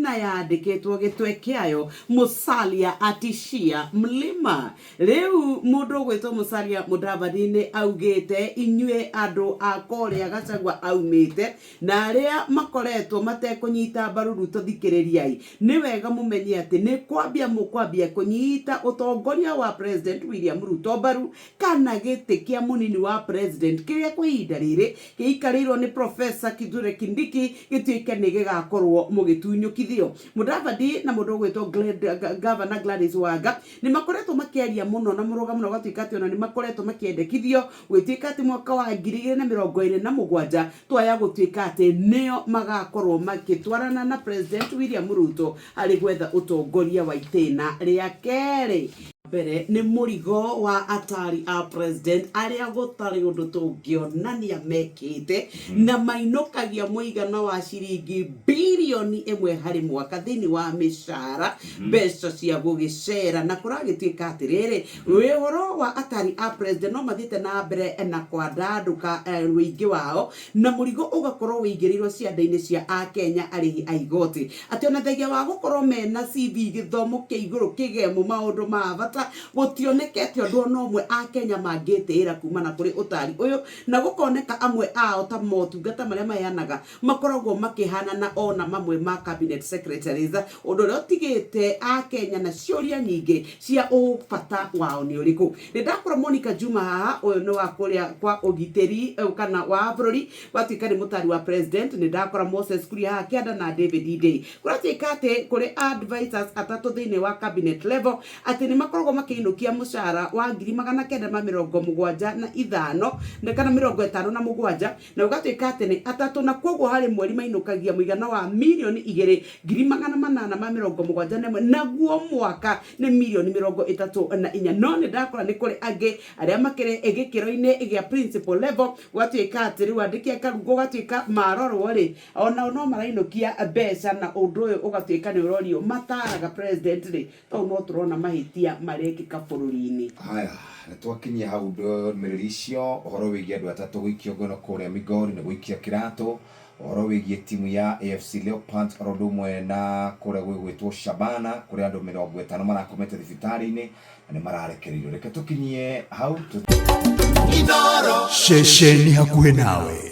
Na yandĩkĩtwo gĩtwe kĩayo Musalia atishia mlima. Rĩu mũndũ ũgwĩtwo Musalia Mudavadi nĩ augĩte inyuĩ andũ a kũrĩa Gachagua aumĩte na arĩa makoretwo matekũnyita mbaru Ruto thikĩrĩriai, nĩ wega mũmenye atĩ nĩ kwambia mũkwambia kũnyita ũtongoria wa President William Ruto mbaru kana gĩtĩ kĩa mũnini wa President kĩrĩa kwa ihinda rĩrĩ gĩikarĩirwo nĩ Professor Kithure Kindiki gĩtuĩke nĩ gĩgakorwo mũgĩtunyũkithio. Mudavadi na mũndũ ũgwĩtwo Governor Gladys Wanga nĩ makoretwo makĩaria mũno na mũrũgamo na gũgatuĩka atĩ ona nĩ makoretwo makĩendekithio gũgĩtuĩka atĩ mwaka wa 2027 twaya gũtuĩka atĩ nĩo magakorwo magĩtwarana na President William Ruto harĩ gwetha ũtongoria wa itĩna rĩa kerĩ. Mbere nĩ mũrigo wa atari a president arĩa gũtarĩ ũndũ tũngĩonania mekĩte na mainũkagia mũigana wa ciringi birioni ĩmwe harĩ mwaka thĩinĩ wa mĩcara mbeca cia gũgĩcera na kũragĩtuĩka atĩrĩrĩ ũhoro wa atari a president no mathiĩte na mbere na kwandandũka ũingĩ wao na mũrigo ũgakorwo wĩigĩrĩirwo ciande-inĩ cia akenya arĩhi a igoti atĩ ona thengia wa gũkorwo mena CV gĩthomo kĩa igũrũ kĩgemu maũndũ ma bata gũtionekete ũndũ ona ũmwe akenya mangĩtĩĩra kumana kũrĩ ũtari ũyũ na gũkoneka amwe ao ta motungata marĩa maheanaga makoragwo makĩhanana ona mamwe ma cabinet secretaries ũndũ ũrĩa ũtigĩte akenya na ciũria nyingĩ cia ũbata wao nĩ ũrĩkũ. Nĩ ndakora Monica Juma haha ũyũ nĩ wa kũrĩa kwa ũgitĩri kana wa bũrũri gwatuĩka nĩ mũtari wa president. Nĩ ndakora Moses Kuria haha kĩanda na David Ndei. Kũratuĩka atĩ kũrĩ advisors atatũ thĩinĩ wa cabinet level atĩ nĩ makoragwo makĩinũkia mũcara wa 975 kana 57 na gũgatuĩka atĩ nĩ atatũ na kwoguo harĩ mweri mainũkagia mũigana wa 2,871,000 naguo mwaka nĩ mirioni 34. No nĩ ndakora nĩ kũrĩ angĩ arĩa makĩrĩ gĩkĩro-inĩ gĩa principal level gũgatuĩka atĩ rĩu andĩki a karungo gũgatuĩka marorwo rĩ onao no marainũkia mbeca na ũndũ ũyũ ũgatuĩka nĩ ũrorio mataraga president rĩ tondũ no tũrona mahĩtia marekĩka bũrũri-inĩ. Haya, nĩ twakinyia hau ndũmĩrĩri icio, ũhoro wĩgiĩ andũ atatũ gũikio ngono kũrĩa Migori nĩ gũikia kĩratũ, ũhoro wĩgiĩ timu ya AFC Leopards oro ũndũ ũmwe na kũrĩa gwĩgwĩtwo Shabana kũrĩa andũ 50 marakomete thibitarĩ-inĩ na nĩ mararekereirio. Reke tũkinyie hau. Ceceni hakuhĩ nawe.